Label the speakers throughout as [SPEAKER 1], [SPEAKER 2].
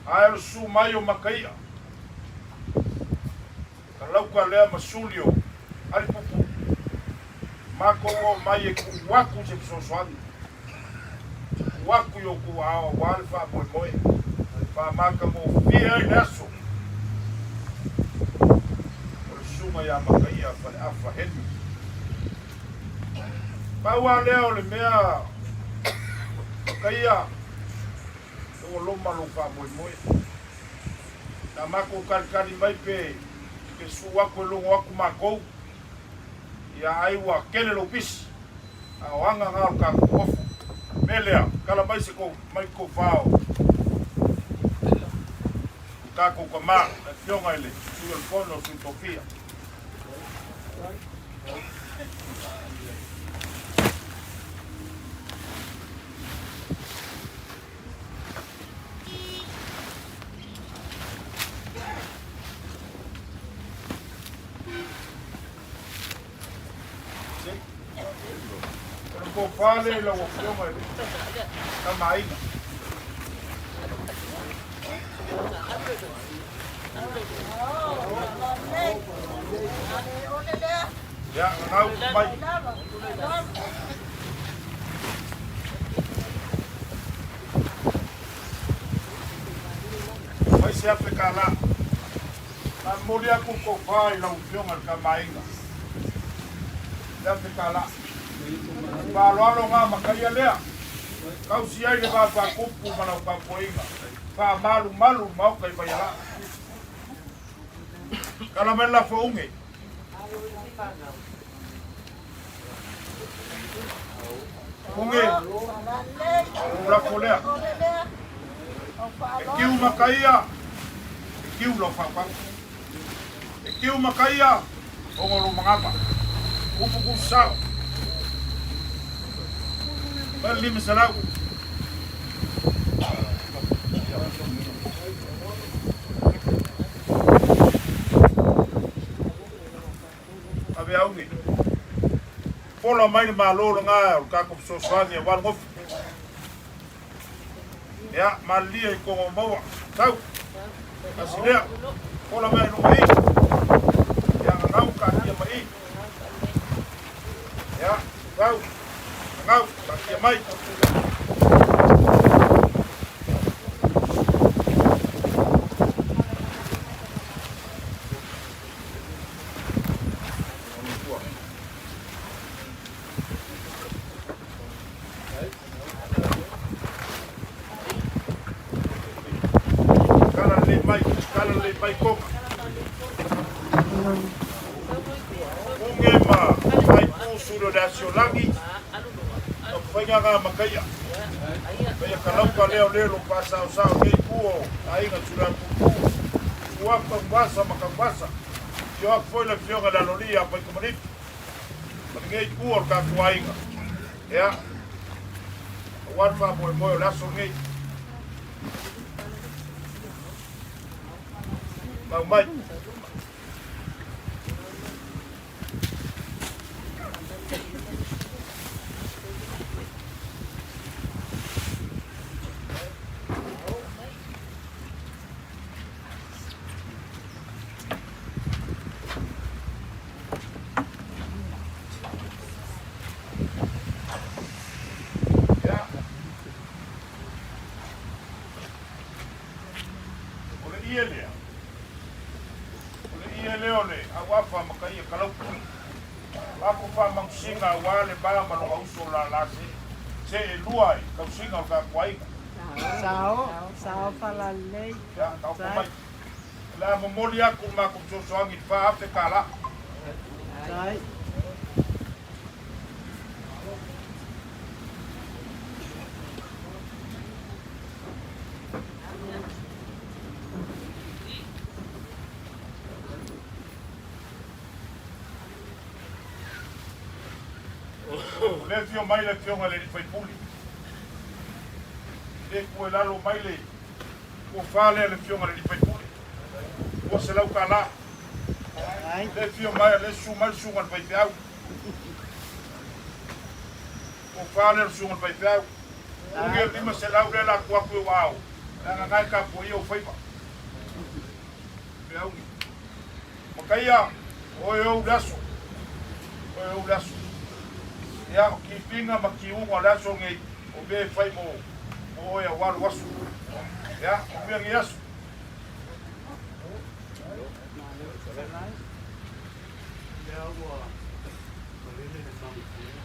[SPEAKER 1] Ae o le susu mai o Makaia, ka lauka lea ma suli o Alipupu, makou oo mai e tuu atu se fesoasoani, tuu atu i outou aao aua le faamoemoe faamatagofie ai le aso o le Susuga ia Makaia Faleafa Henry. Pau lava lea o le mea Makaia, ua loma lou faamoemoe. Na matou talitali mai pe te susu atu e logo atu matou, ia ai ua tele lou pisi, a o aga na o le tatou ofo. O le mea lea, tala mai se tou, mai le tofa o le tatou tama, le Afioga i le Sui o le Fono a Sui Tofia. O le tofa lea i lau Afioga i le Tamaaiga. Ia, gagau mai. Fai se afe kālā. A momoli atu le tofa i lau Afioga i le Tamaaiga. Le afe kālā. Faaaloalo ngā makaia lea. Tausi ai le va faatupu ma lau tapuaiga. Faamalumalu le Maota i Vaialaa. Tala mai le lafo uge. Uge, o lafo lea. E kiu makaia, e kiu lau faapau. E kiu makaia, ogo lou magava. Upu ku sao. Mai le 500. Ave auge. Pola mai le Malo lena o le tatou fesoasoani aua le gofi. Ia, malilie i kogo maua. Sau. Tasi lea. Pola mai luga i. Ia, gagau taatia mai i. Ia, sau. Gagau taatia mai. Kala lelei mai, kala lelei mai koga. Uge ma mai pusu le asiolagi. O faiga ngā makaia. Kaia kalauka leo leo lo pasao sao nei puo aiga tula pupu. Ua kauvasa ma kauvasa. Io aku foi le afioga i le Aloalii ia Faikamaliki. Ma lenei itu o le tatou aiga. Ia, aua le faamoemoe o le aso lenei. Mau mai. O le ie lea, o le ie lea o le auafa ma ka ia kalaupu. Lako faamausiga aua le va ma lona uso o lala se, se e lua i tausiga o le tatou aiga.
[SPEAKER 2] Sao, sao falalelei.
[SPEAKER 1] Ia, taoto mai. O le a momoli atu le matou fesoasoani i le $4,000.
[SPEAKER 2] Tai.
[SPEAKER 1] O lea e afio mai le Afioga i le Alii Faipule. Le tu e lalo mai le tofa lea le Afioga i le Alii Faipule. $200. Le afio mai, le susu mai le susuga i le faifeau. Tofa lea le susuga i le faifeau. Uge 500 lea la atu atu e ua ao. Leaga na e tapuaia ou faiva. Feauni. Makaia, o oe ou le aso. O oe ou le aso. Ia, o kipiga ma kiuga o le aso lenei, o mea e fai mo, mo oe aua lou aso. Ia, manuia lenei aso.
[SPEAKER 3] Lea ua malele le manupuea.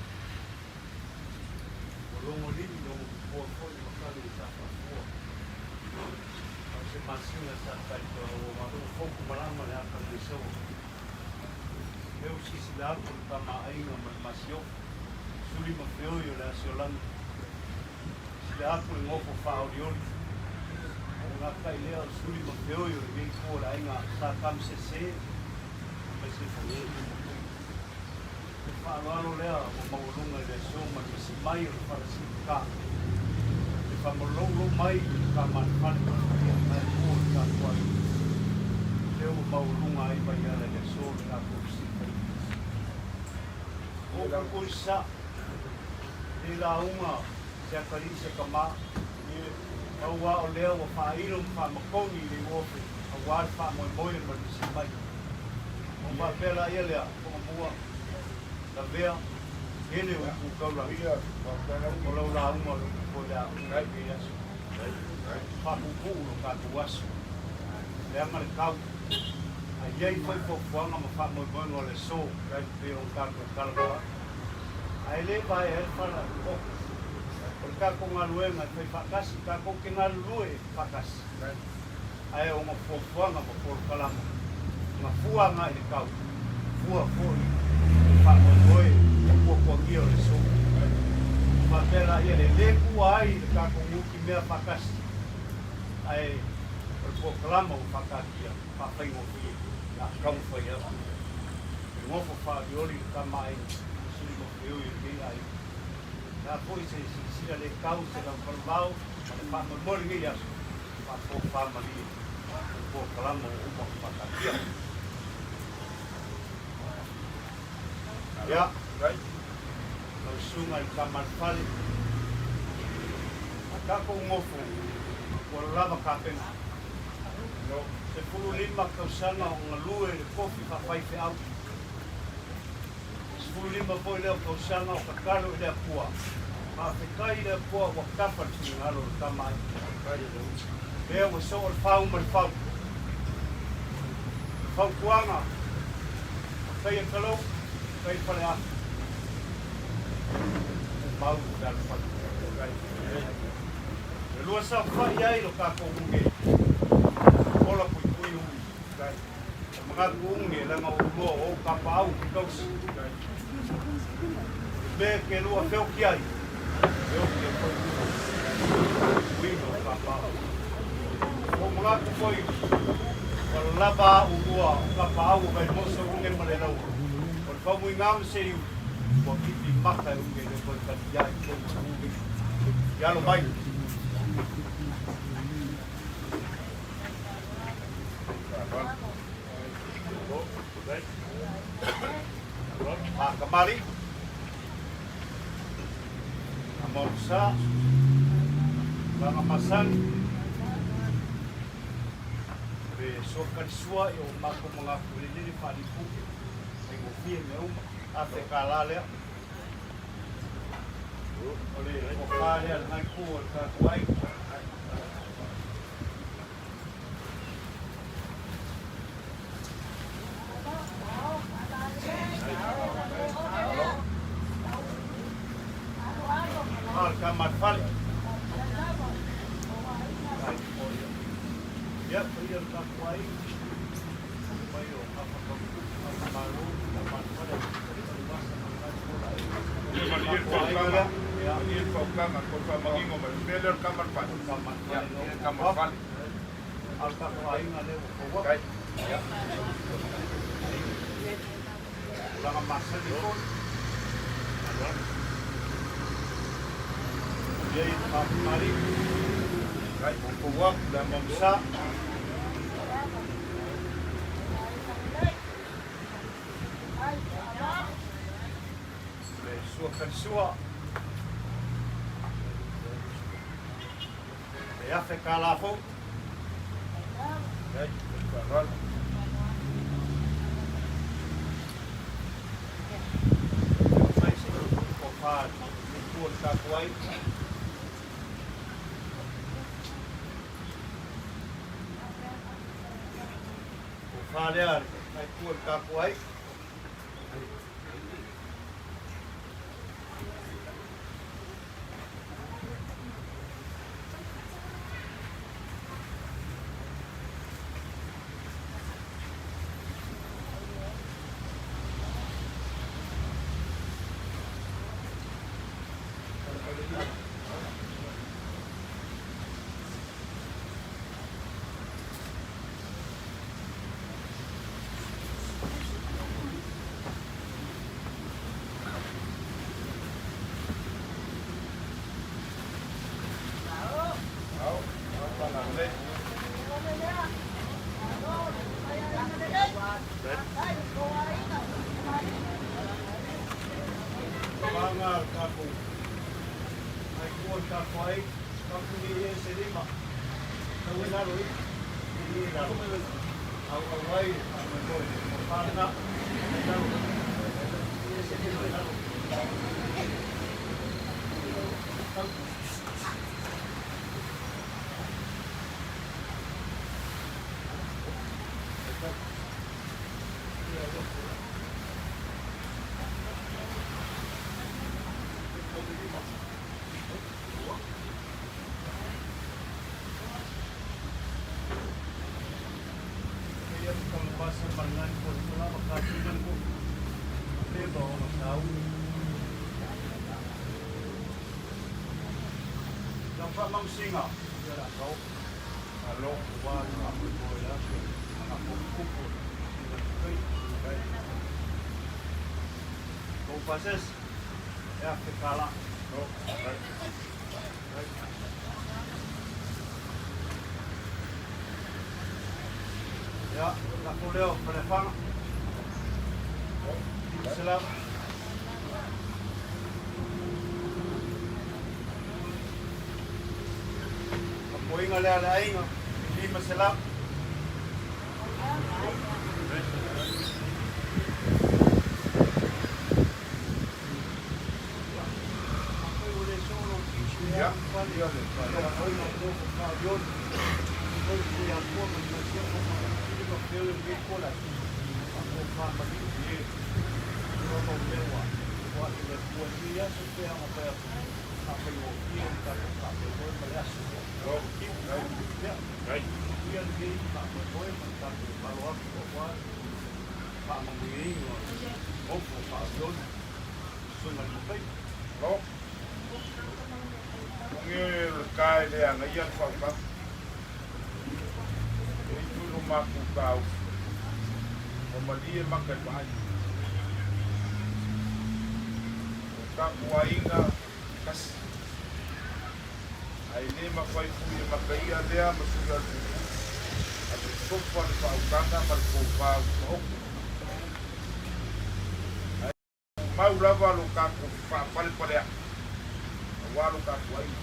[SPEAKER 3] Ua logo alii logo popoa foi ma kale sa faafoa. A o se masina sa taitoa ua malo fou malama le aka nei saua. Lea ua sisila atu le tama a aiga ma le masiofo, suli ma feoi o le asiolagi. Sisila atu le gofo faaolioli. O le gata'i lea o suli ma feoi o lenei itu o le aiga Sa Tamasese aemaise foi suli ma feoi. Le faaaloalo lea ua maualuga i le aso ma le masi mai o le fala sivita. Le faamaloulou mai i le tamalefale ma le paia o lena itu o le tatou aiga. Lea ua maualuga ai vaiala i le aso o le tatou fesilifaia. O ou i sa, le lauga se atalii se tama, pau lava o lea ua faailo ma faamatogi i le iuofe aua le faamoemoe ma le masi mai. Ona faapea laia lea, Fogamua, lavea, tele o upu taulagi, o lau lauga o le upu foi le a uia i lenei aso. Faapuupuu lo tatou aso, leaga le tau, a i ai foi fuafuaga ma faamoemoega o le aso pei ona tatou talanoa atu. Ae le vaea ai le fala i le poto. O le tatou galuega e fai faatasi, tatou te galulue faatasi. Ae ona fuafuaga ma polokalama na fua agai i le tau, fua foi i le faamoemoe ma puapuagia o le aso. Ona faapea laia lea, e le tuua ai le tatou nutimea faatasi, ae o le polokalama ua faataatia, faafaigofie, o le a taumafai atu e nofo faaolioli le tama aiga ma suli ma feoi o lenei aiga. O le a foi se silasila le tau se laufalavao ma le faamoemoe o lenei aso, Faafofoga malie o le polokalama ua uma ona faataatia. Ia, lau susuga i le tama a le fale, a tatou nofo ua lava tapena. 15 tausaga o galue i le tofi faafaifeau. 15 foi lea o tausaga o tatalo i le Atua. Faafetai i le Atua ua tafa le finagalo o le tama ai. Lea ua soo le fau ma le fau. O le fautuaga, faafetai e Kalou, faafetai Faleafa. Tumau i le alofai. E lua saofai ai lo tatou uge, ola puipui ui. E manatu uge leaga o ulua o ou kapaau ke tausi. Le mea ke lua feoki ai, feoki ai foi ulua. Uiga o kapaau. Ua ou manatu foi ua lava a ulua o kapaau o Vaimoso uge ma le laua. O le faumuiga ma seiuli, ua kipi maka e uge le toe talia ai tonu o uge. I alo mai. A kamali'i, a Maotusa, tulaga masani, o le soakalisua i o matou manatu e lelele faalipupe, faigofie mea uma, $1,000 lea. O le tofa lea a lena itu o le tatou aiga. A le tama a le fale. Ia, paia le tatou aiga. Mai o Gafa Tautu, Gafa Malo, tama a le fale, Alivasa ma le
[SPEAKER 1] Ia malie le fautuaga, malie le fautuaga, toe faamanino mai. O le mea lea o le tama a le fale. Ia, le tama a le fale.
[SPEAKER 3] Sua Kalisua. Tai $1,000 fou.
[SPEAKER 1] Ai, faaaloalo.
[SPEAKER 3] Mai se tofa le Atua le tatou ai. Tofa lea le Atua le tatou ai.
[SPEAKER 1] Ao, ao,
[SPEAKER 3] Tulaga o le tatou Atua le tatou ai, tatou ni e se lima. Tau e lalo i, ni e lalo. Au au ai, a me moe, o whānga, e lalo. E se lima e lalo. Tau. Ia kalabasa malani ko tula makasinan ko. Leba o masau. Lau faamausiga, ia la kau.
[SPEAKER 1] Alo.
[SPEAKER 3] Ua le faamoemoe le aso a kupu i kai. Kou pases, e $1,000.
[SPEAKER 1] No, ai.
[SPEAKER 3] Ia, lafo lea o Falefaga. 500. Tapuaiga lea a le aiga, 500.
[SPEAKER 1] Ia, ia le No, ai. No. Nge le kai le anga ia le whauka. E itu no maku kau. O malie maka i vai. O kaku ainga kasi. Ai le mawhai fui e maka ia lea ma sui al pupu. A te tofa le whaukanga ma le kōpā u maoku. Ai mau lava lo kaku whaapalepale a. Aua lo kaku ainga.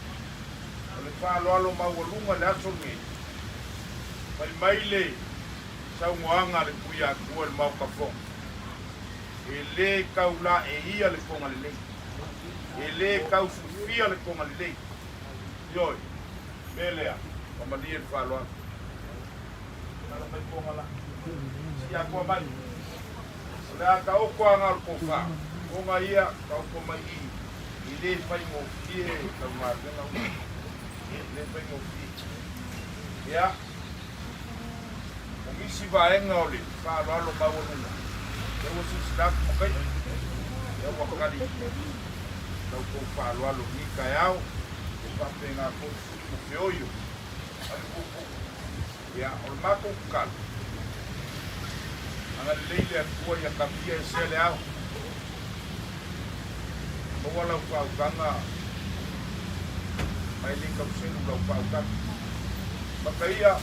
[SPEAKER 1] O le faaaloalo maualuga le aso lenei, fai mai le saunoaga a le Tuiatua i le Maota Fono, e lē tau laeia le toga lelei, e lē tau sufia le toga lelei. Ioe, mea lea, faamalie le faaaloalo. Tala mai toga la. Sii atoa mai. O le a taoto aga o le tofa, toga ia taoto mai i i, e lē faigofie tau galuega uma. E lē faigofie. Ia, o nisi vaega o le faaaloalo maualuga, ia ua silasila atu makaia, ia ua tali la outou faaaloalo i lenei taeao, e faapena foi sui ma feoio a le puupuu. Ia, o le matou tatalo, agalelei le Atua ia tafia esea le ao, maua lau faautaga ma e le tauselu lau faautaga. Makaia,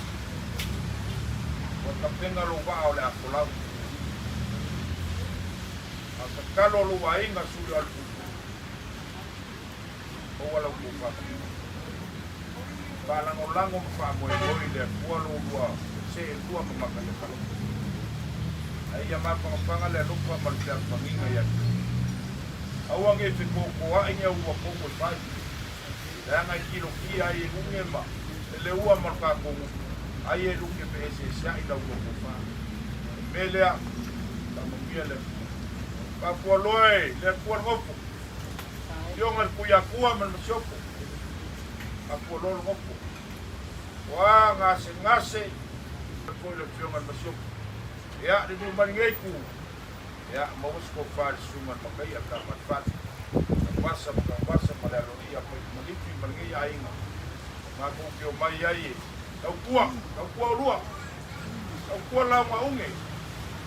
[SPEAKER 1] ua tapena lou vaa o le a folau. A tatalo lou aiga sui o Alepuupuu, maua lau tou faamanino. Faalagolago ma faamoemoe i le Atua lo ulua seelua ma makaia kalofa. Ae ia mafagafaga le alofa ma le fealofagiga ia te oe. Aua ne i fetotoa'i ni a ulua potu e fai, leaga e tilofia ai e luge ma le leua ma lo tatou gutu, aia e luge feeseesea'i la ulua tofa. O le mea lea, faamanuia le Atua. Faafualoa e le Atua le nofo, Afioga i le Tuiatua ma le Masiofo, Faafualoa le nofo. O a gasegase, foi le Afioga i le Masiofo. Ia, liliu mai lenei itu, ia, maua se tofa i le Susuga i le Makaia Tamalifale, Tanuvasa ma Tanuvasa ma le aloaia Malifi ma lenei aiga, matou te omai ai e tautua, tautua olua, tautua lauga uge,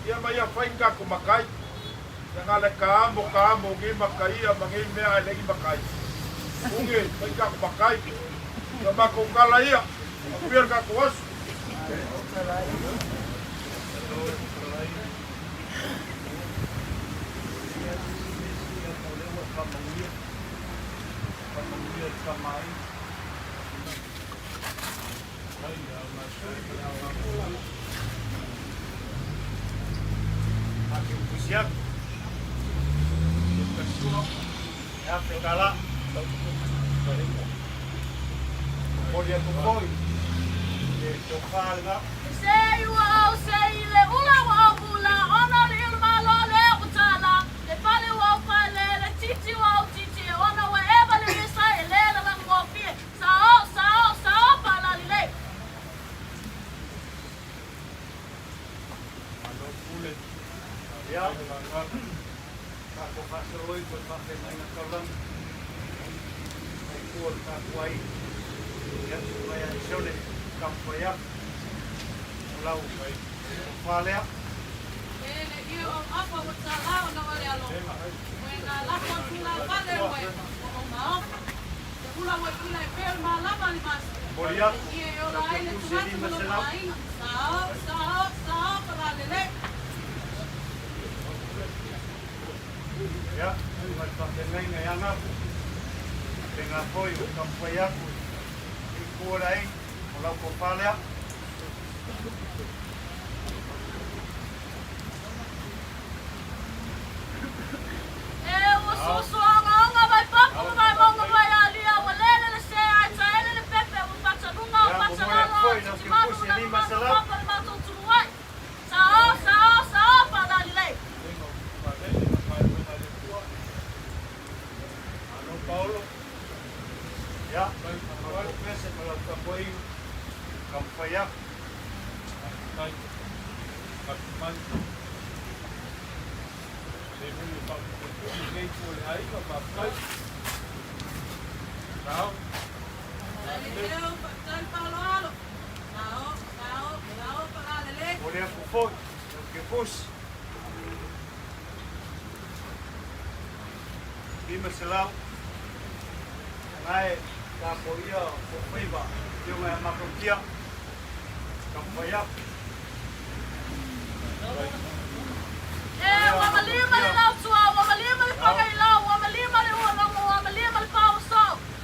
[SPEAKER 1] ia ma ia fai ni tatou matai. Ia na le ka amo, ka amo nei makaia ma nei mea ae leai ni matai. Uge, fai ni tatou matai. Ia matou tala ia, manuia le tatou aso.
[SPEAKER 4] Se ua au se i le ula ua au pula ona o le iulu malo le o tala le pale ua au pale le titi ua au titi e ona ua eva le misa e le la langofie sa o sa o sa o palali le.
[SPEAKER 3] Malo pule. Ia, tatou faasolo ifo i le faafeagaiga taulagi, mai tua o le tatou aiga. Ia, mai ia Sione, taumafai atu. O lau tofa lea.
[SPEAKER 4] E le ia o apa ua tala ona o le alofa. Ua e ngā lako o tula pale ua e ua o maofa. Te hula ua ila e peo le malama le masina.
[SPEAKER 3] Momoli
[SPEAKER 4] Le
[SPEAKER 3] atu,
[SPEAKER 4] ia e ola
[SPEAKER 3] lau
[SPEAKER 4] ai le
[SPEAKER 3] Kepusi e
[SPEAKER 4] tugata ma lona
[SPEAKER 3] 500.
[SPEAKER 4] aiga. Sa o, sa o, sa o pa la lele.
[SPEAKER 3] Ia, ma le faafeagaiga ia Gapu, faapena foi ua taumafai atu i tua o le aiga, o lau tofa lea.
[SPEAKER 4] E ua susuaogaoga vai papu ma vai mauga vai alia, ua lele le se ae taele le pepe, ua pataluga o
[SPEAKER 3] Ia, momoli atu
[SPEAKER 4] patalalo o
[SPEAKER 3] foi lau
[SPEAKER 4] titimanu
[SPEAKER 3] Kepusi e
[SPEAKER 4] manumanu
[SPEAKER 3] 500.
[SPEAKER 4] papa le matou tuluai. Sa o, sa o, sa o faalalilei.
[SPEAKER 3] Malo Paolo. Ia, malo Pese ma lau tapuaiga, taumafai atu.
[SPEAKER 4] Fatalileu, faatali faaaloalo. Sa o, sa o, sa o faalalelei.
[SPEAKER 3] Momoli atu foi lau Kepusi. 500. Na e tapuaia o faiva, Afioga ia Matautia, taumafai atu.
[SPEAKER 4] E ua malie ma le lautua, ua malie ma le fagailau, ua malie ma le ualogo, ua malie ma le paoso.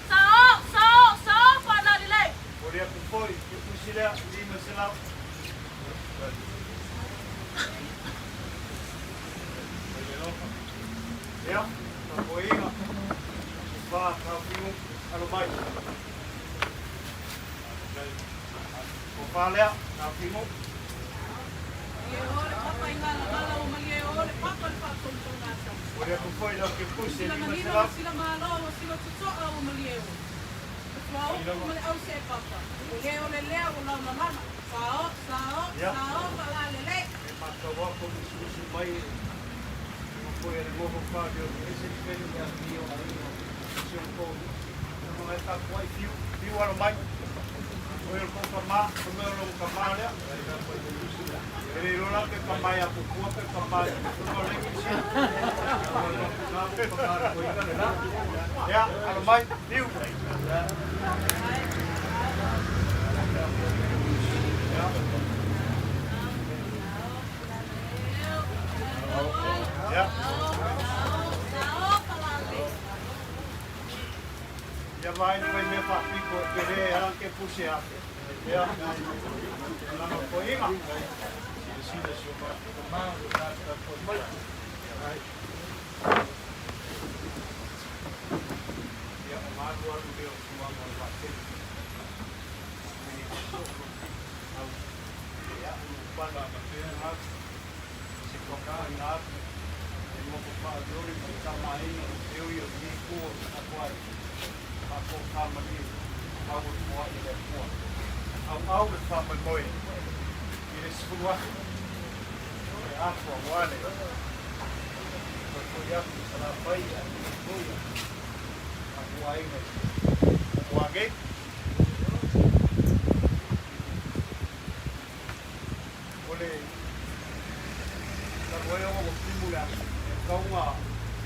[SPEAKER 4] Sa o, sa o, sa o faalalelei.
[SPEAKER 3] Momoli atu foi Kepusi lea, 500. Ia, tapuaiga, tofa Taofiu, alo mai. Tofa lea, Taofiu.
[SPEAKER 4] Malie o le papa i galagala, ua malie o le papa le faatogatogatasi.
[SPEAKER 3] Momoli atu foi lau Kepusi e
[SPEAKER 4] Sila manino,
[SPEAKER 3] 500.
[SPEAKER 4] sila malo, sila totoa, ua malie o. Tua upu ma le au se papa. Ua le o le lea ua laulalala. Sa o, sa o, sa o faalalelei.
[SPEAKER 3] E matau atu o usuusu mai e foi e le nofo faaleo e ese le pele le afio aiga si o tou ma e tapuai fiu fiu alo mai o le kou kama o mea o lou kama lea e le iloa la pe kama ia pupua pe kama o le kisi ia alo mai fiu. Ia. Ia vaai le mai mea faapito e tele e ala ke Puse afe. Ia, lana poiga.
[SPEAKER 1] Silasila si o matou tama o le tapuai mai.
[SPEAKER 3] Ia, o galu alu lea o suaga o le vaatele. E soo lou au. Ia, o lou pala se tokaina atu. E nofo faaolioli ma le tamaaiga o peu ia o lenei itu o le tapuai. Faatoafamalie, au o le foai a le Atua. Auau le faamoemoe i le 10,000 e ato aua le toe foi atu i Salafai ae foi tatou aiga i Samoa nei. O le talu ai ona ua timu le aso, e tatau ona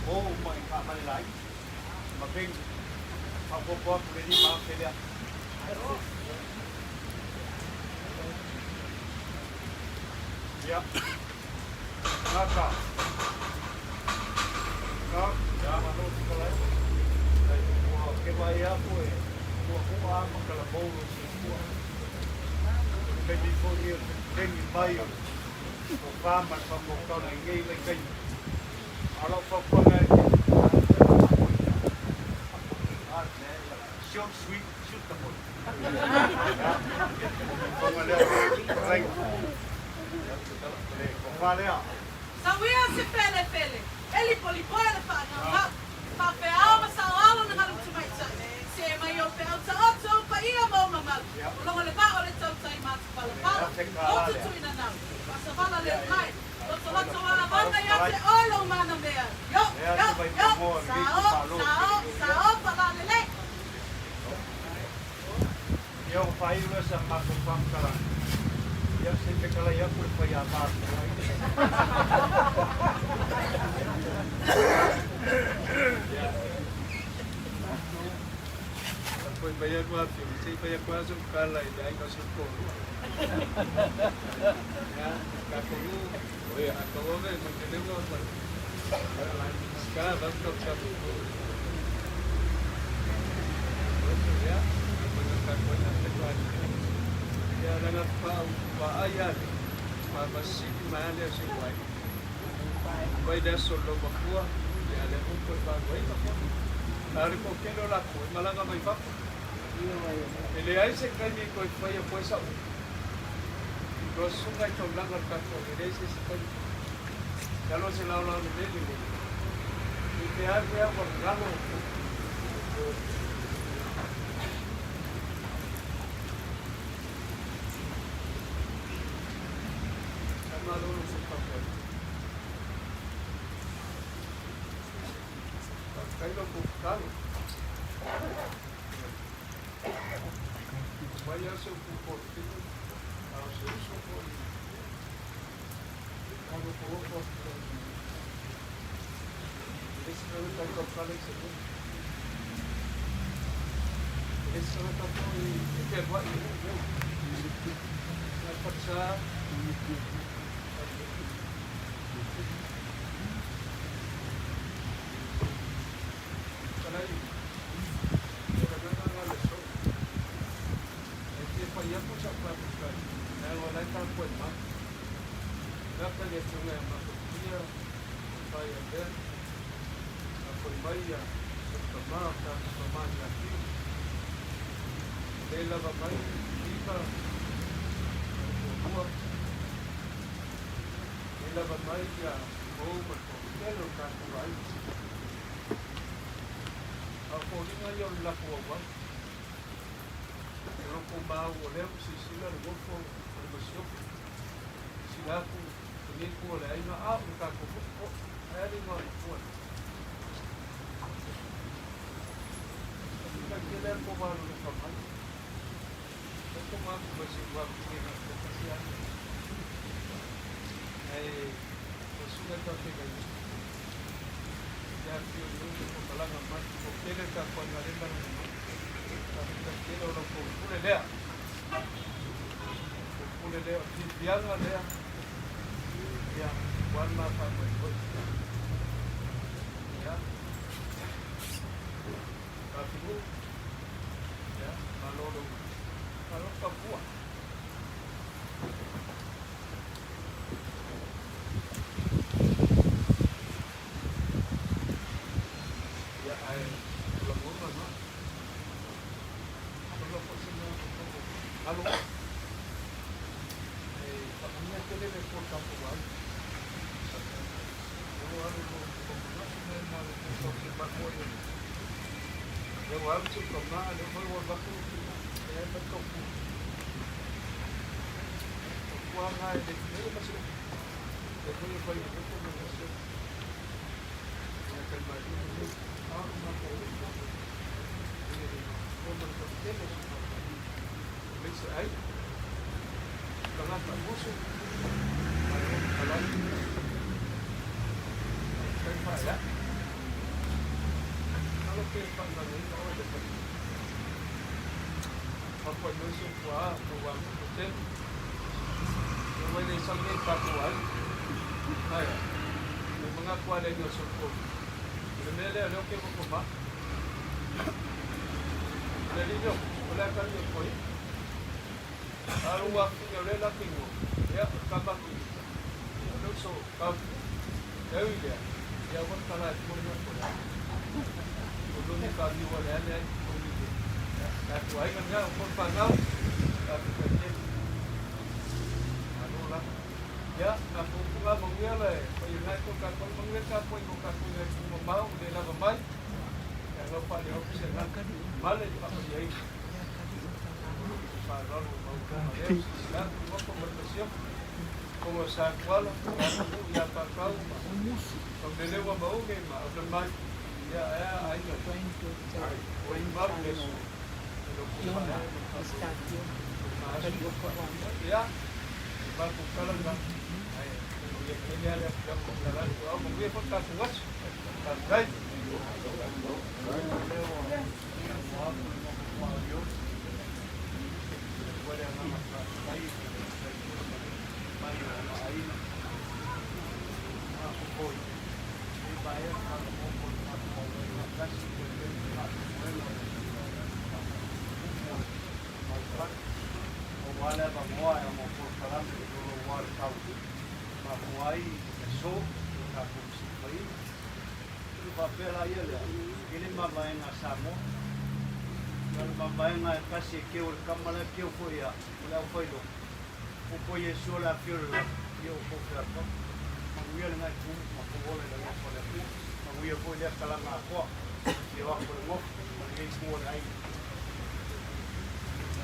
[SPEAKER 3] o uma i taavale laiti ma veni, faaopoopo atu le 5,000 lea. Ia, gata. Ka, ia, malo te kalai. Ua ke vai aku e ua kua ma kala bolo se kua. Taimi foi ia te mai o o wha ma le whamokau nei ngei lai kai. Alo whakuanga e te short, sweet, shoot the point. Whanga lea, kalai. Le kofa lea.
[SPEAKER 4] Sauia se fele fele, e lipolipo e le whaangau. Faafeao ma saoalo na galu tumaitai. Se mai o pe au taoto pa ia mo mamalu. O logo le vao le tautai matu pala pala. Lotu tuina nau. Wasavala le mai. Loto loto wala vanga ia te olo mana mea. Yo, yo, yo. Sao, sao, sao pala lele.
[SPEAKER 3] Ia o whai ua sa mako whamkara. Ia se te kala ia kure whai a mātou.
[SPEAKER 5] Foi mai anu afi, sei foi quase um cala e aí nós ficou. Ya, kakuru, oye, acabou de mantener uma ska, vamos a ya, ya langa pa pa ayale, pa masiki maale se wai. Vai da solo makua, ya le ko pa wai pa. Ari ko kelo la ko, malanga mai fa. E le ai se kaimi ko fai a poesa. Ko sunga to langa ka ko le se se kaimi. Ya lo se la la le le le. I te ave a ko galo. Sama lo lo se pa ko. Kai lo ko kalo. Vai a ser um portinho, ao seu socorro. Quando colocou Esse não está com a esse aqui. Esse não está com e que vai vai passar. Kalai. E fai a pusa pa pusa. Na wala ta ko ma. Na pa le tunga ma ko tia pai a be. A ko mai ya ka ma ka ka ma ya ki. Le la va mai ki ka ko Le la va mai ya o ma ko kelo ka ko ai. A ko linga yo la ko wa. Loko mau o leo si sila le golfo o le masioko. Sila ku ni ku le aina a o ka ko ko ai ni ma ko. Ka ke le ko ba lo ka mai. Ko ma ko si wa ku ni na ko si a. Ai ko su ka te ka. Ya fi o ko kalanga mai ko ke le ka ko na le na. Ka ke le o ko pule lea. Ko pule lea, fifianga lea. Ia, wan ma fa mo ko. Ia. Ka fiu. Ia, malolo. Malo Papua. Ia, ae o lagona na. O lo foi se mea o Malo. E faamanuia tele le Atua i tatou aiga. O lo alu lo manatu mea na le tau se matou ai. Lea ua alu se tama, lea foi ua alu atu e mai tau pu. O tua nga e le mele ma se upu. Le foi e fai le upu ma le se. Ia kai mai le le. A o ma ko le ma. Ia le o ma le tele se ma. Le se ai. Tagata musu. Malo kalai. Kai pa ya. Alo ke pa na ni o le pa. Pa pa no se kwa no wa mo te. No wa le sa ni pa ko ai. Ai. Le mga kwa le no so ko. Le me le le ke mo ko ma. Le li no, o le ka ni ko i. Alu wa ki le la ki mo. Ya ka ba ki. No so ka Eu ia. Ia wa kala ko ni ko. O lo ni ka ni wa le le ko ni. Ka tu ai nga ko pa nga. Ka tu ka te. Alo la. Ia na pu pu nga manguia le. Ko i ngai ko ka ko manguia ka ko ko ka ko ngai ko mau le la mai. Ia lo pa le o se la. Male pa pa i ai. Pa lo lo mau ka le. La ko ko mo ko Como sa kuala, ia pa kau. O le lewa mauge ma o le mai. Ia ia ai na. O i mau le su. Ia ma ko kala na. Ai o ia ke ia le ia ko kala o mo ia ko ta ku was. Ta kai.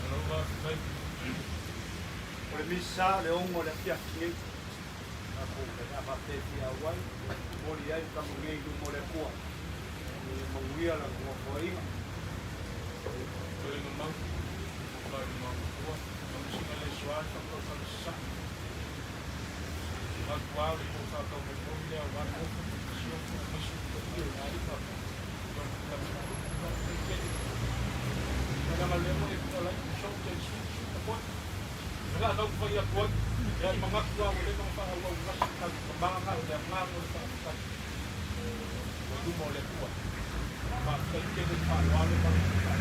[SPEAKER 5] Alo ma kai.
[SPEAKER 3] O le misa le ongo le afiafi nei. Tatou le a faapea auai, momoli ai le tamagei i luma o le Atua. Ia manuia la nofoaiga.
[SPEAKER 1] Toega mau, o kai le maua, kamasina le soa le whakau sa. Ngā le tō whakau mai mō le au wā mō ko te sio ko masu ko te i ngā rika. Nga le mo e ko lai so te su su ta ko. Nga nau whai a koe. Ia i mangaku au le mga wha au au ngasi ka ka mga le nga mo le wha ka. O luma o le kua. Ma kai ke le wha wa le pa ka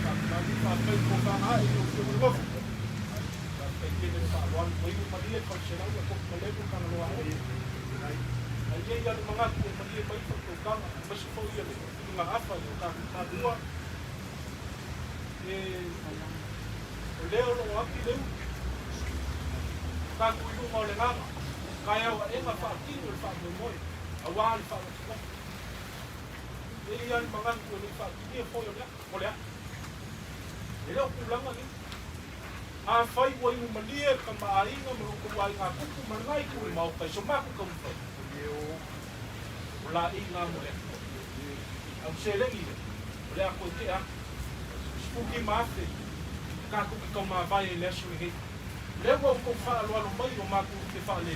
[SPEAKER 1] ka ka ka kai ko ka ai o te mo ngofu. Ka kai ke le wha wa mo i malie ka se lau ko ka le ka na loa ai. Ai ia ia le mangaku o malie mai fa ko ka ma si fo ia le nga afa o ka ka dua. E o leo lo api leu. Ka ku i luma o le nganga. Ka au e nga wha kino le wha moe. A wā le wha wha. E ia le mangaku o le wha kini e foi o lea. O lea. E leo kulanga ni. A whai wa i umalie ka maainga ma roko wa i ngā kupu ma ngai ku le mau kai so maku ka mwhai. O la i ngā mo lea. Au se lengi le. O lea koe te a. Spuki maafe. Ka kuki kau maavae e le aso le hei. Lea ua ukou whaaloalo mai o mākou te whaale.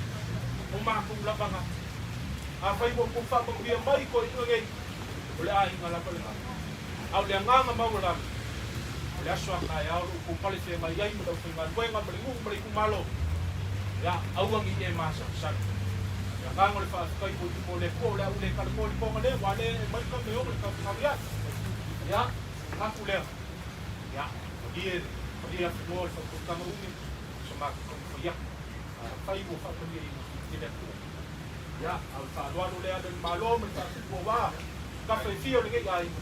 [SPEAKER 1] O mākou lavanga. A whai ua ukou whaamanuia mai ko i ngei. O le āhinga lava le ngā. Au le anganga mau lava. O le aso a kai ao lo ukou pale whea mai ai ma lau whai ngā luenga ma le ngu ma le kumalo. Ia auangi e māsa sari. Le anganga o le whaafkai mo i mo le kua o le au le kala mo le ponga le wa le e mai ka me o le ka whangawi ai. Ia, ngaku lea. Ia, o lie Malie afenoa le faautautaga umi o sa matou taumafai atu. Afai ua faamalieina e le Atua. Ia, a o le faaaloalo lea ale le Malo ma le faatupu aua tafa e fia o lenei aiga,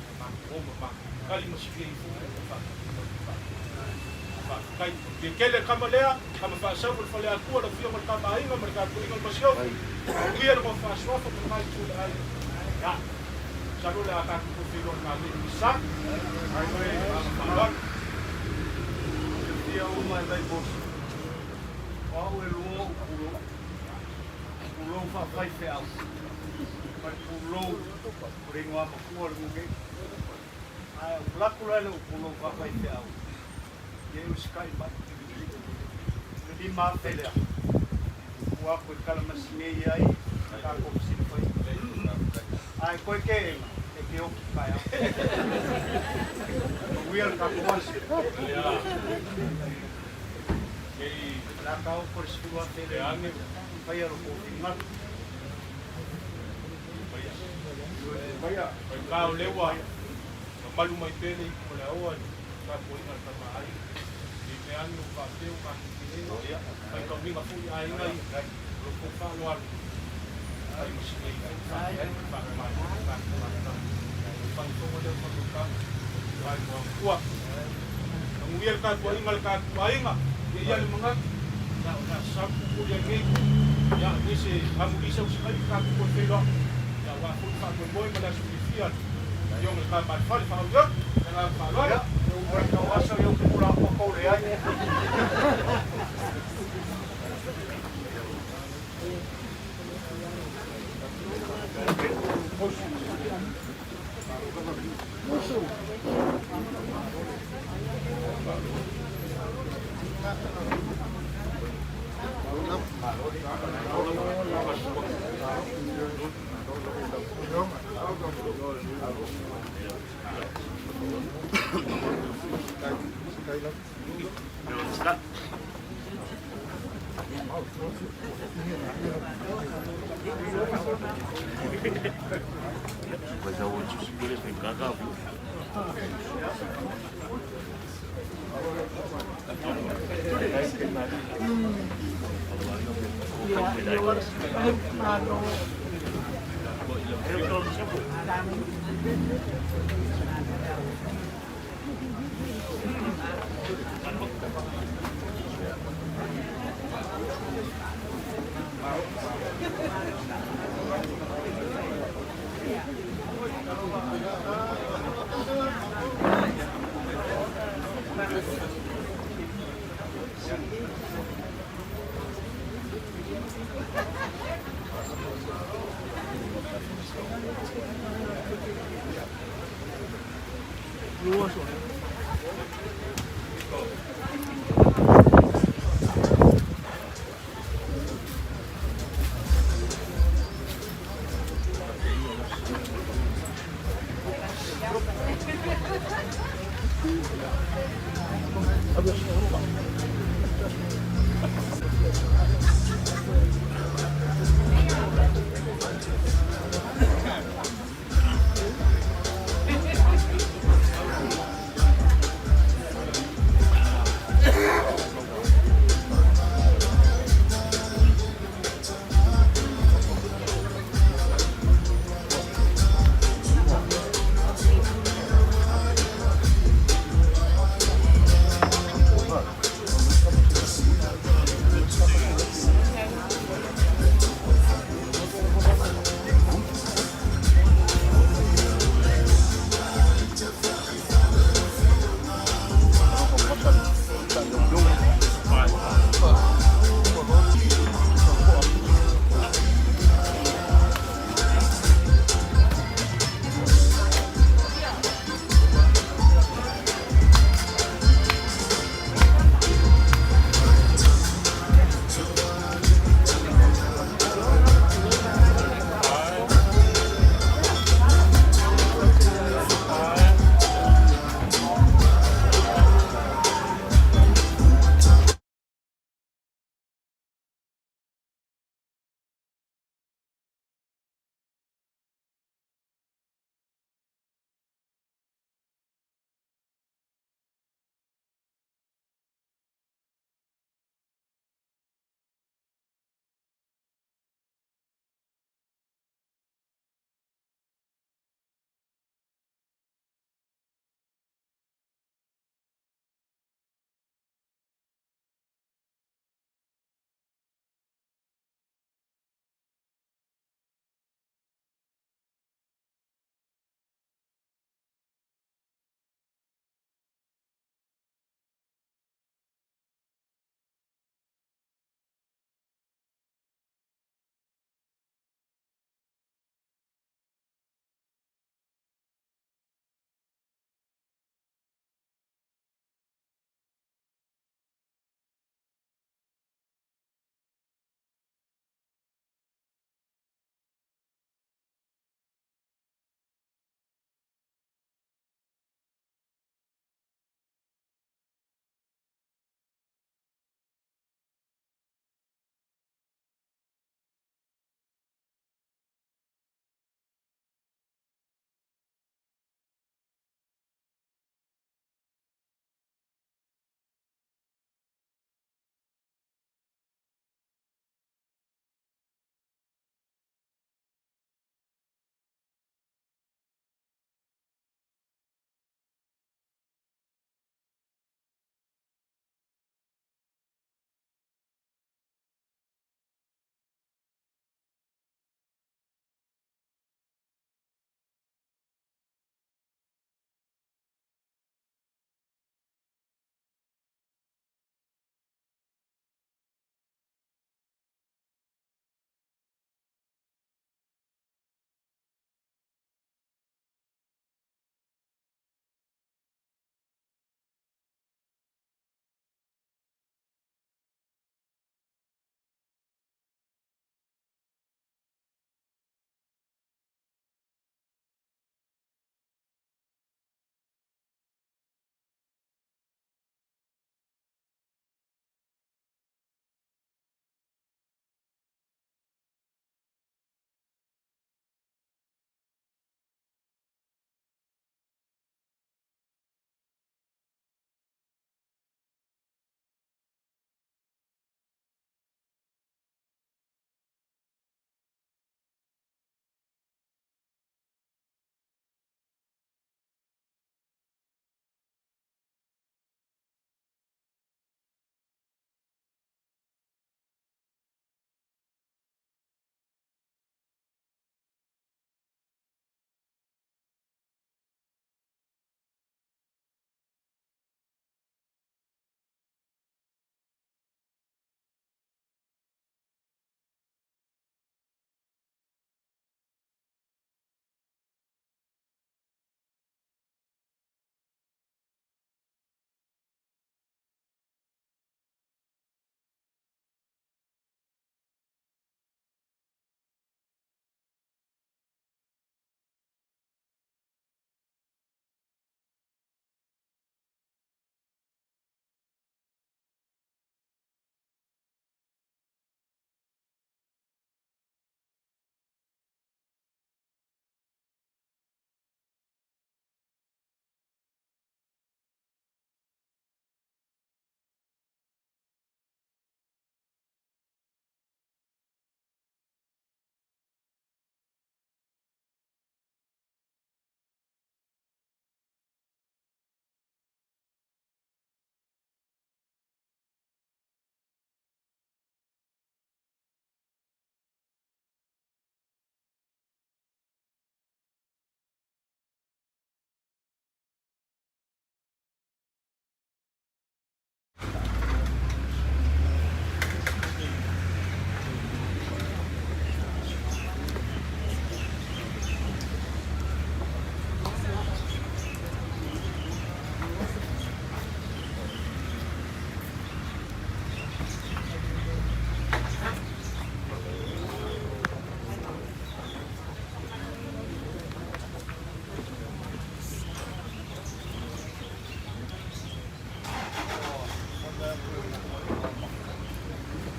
[SPEAKER 1] ia matou o ma matou tali ma silia ifo i le faatupu ma le Faafetai. Manuia tele le tama lea, tama faasau o le Faleatua, le Afioga i le Tama Aiga ma le tapuaiga a le Masiofo. Manuia le nofo faasuafa ma lena itu o le aiga. Ia, masalo o le a tatou toe feiloai i nanei i sa.
[SPEAKER 3] Ai
[SPEAKER 1] Ma le agaga faaaloalo.
[SPEAKER 3] Fiafia uma e Vaimoso. O au e lua ou pulou. Pulou faafaifeau ma le pulou o le igoamakua o le nuu nei. Ae ou alu atu la i lou pulou faafaifeau, ia e usikai mai. O le 5,000 lea, ua atu e kalamasini ai tatou fesilafaiga. Ae toe teena, e te oti taeao. Manuia le tatou aso. O le a taoto le 10,000 lea e faia lo tou finagalo.
[SPEAKER 1] Faigā o lea ua mamalu mai pea le ipu ma le aoa i le tapuaiga a le Tama a Aiga. I mea ane ua faapea ua tatou teena, faitauina foi aiga ia, o lo outou faaaloalo, fai ma sinei foi faapea ai ma faamamalu ai le tatou amataga. O le faaifoga lea o le faautautaga, i Muagutua. Manuia le tapuaiga a le tatou aiga, ia i ai le manatu, ia o le a salu pupuli ai nei, ia nisi amulisa o se taimi tatou toe feiloai, ia aua foi le faamoemoe ma le aso fiafia a le Afioga i le Tama a le Fale faaauiau. Ma le agaga faaaloalo.
[SPEAKER 3] Ia, o le tauaso ia ou te pula atu tou leai.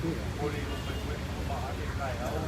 [SPEAKER 3] Ua le iloa mai foi le maale taeao.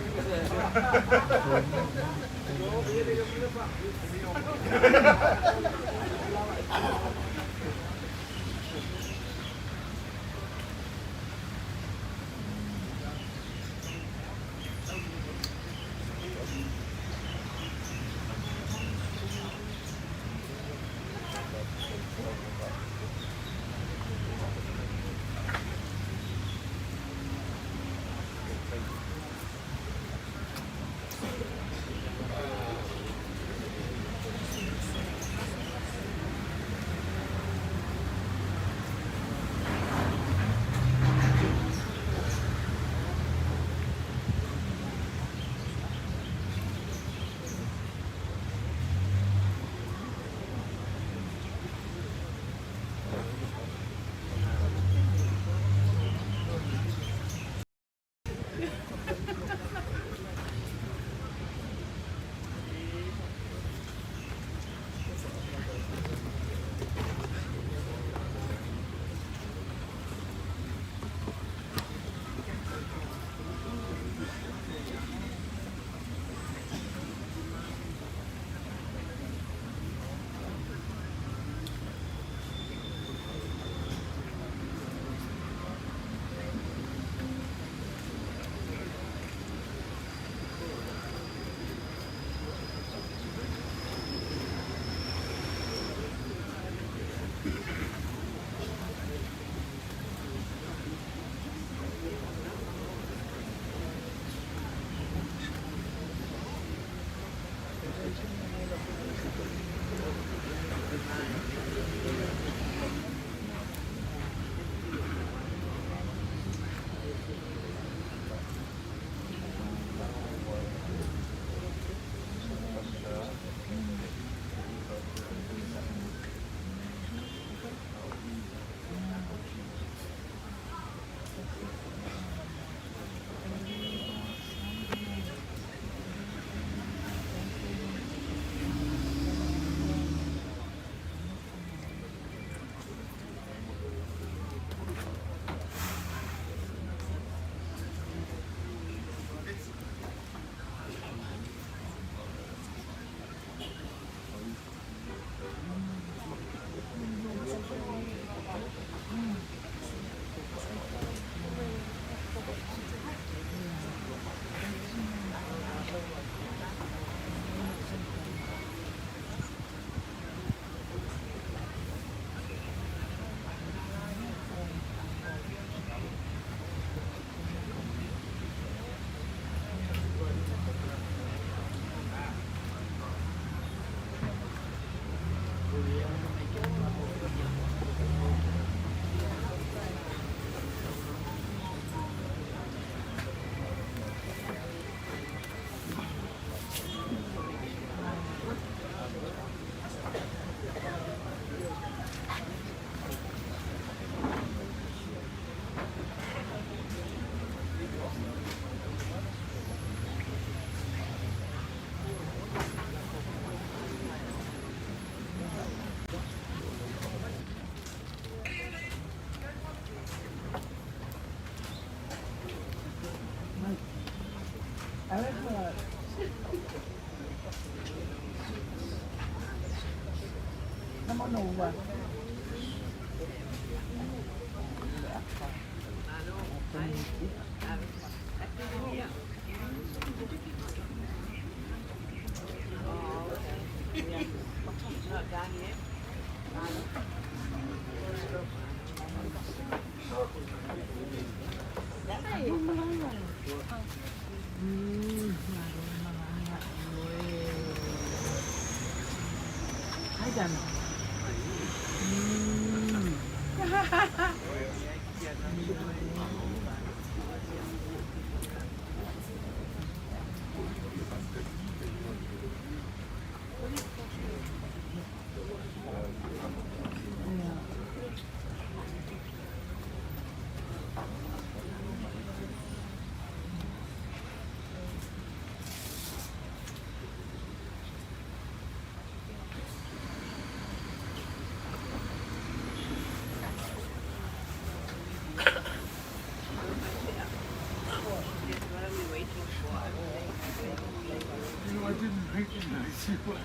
[SPEAKER 3] Why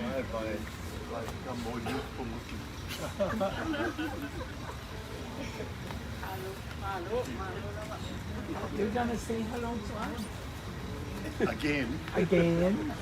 [SPEAKER 3] have I like become more youthful looking?
[SPEAKER 2] You're gonna say hello to us?
[SPEAKER 3] Again.
[SPEAKER 2] Again?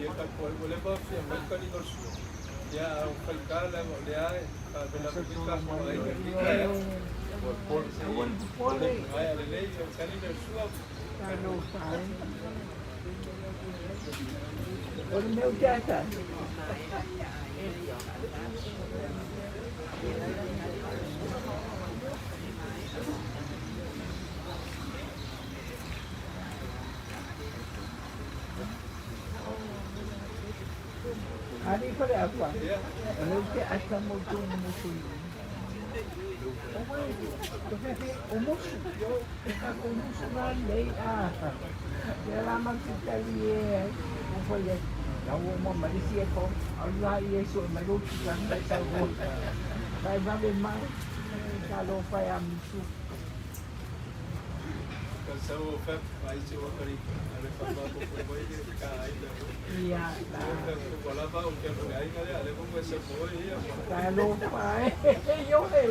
[SPEAKER 5] Ia ua leva fia mai kani o le sua. Ia a o faigā lava o lea e faapena foi tatou aiga i lenei taeao. Ae a lelei o le kaniga o le sua.
[SPEAKER 2] Talofa e. O le mea ou te ata ai. Ali Faleafa, o lea ou te ata mo tonu motu i o fefe o mosu, o tatou mosu na lelei a. Lea la matou te tali e ai, ou fai atu, la ua uma ma le isi e po, alu la ia e sue mai lou tulaga e sau loa. Vae vave mai, talofa e amisu. Ia la. Talofa e, ioe.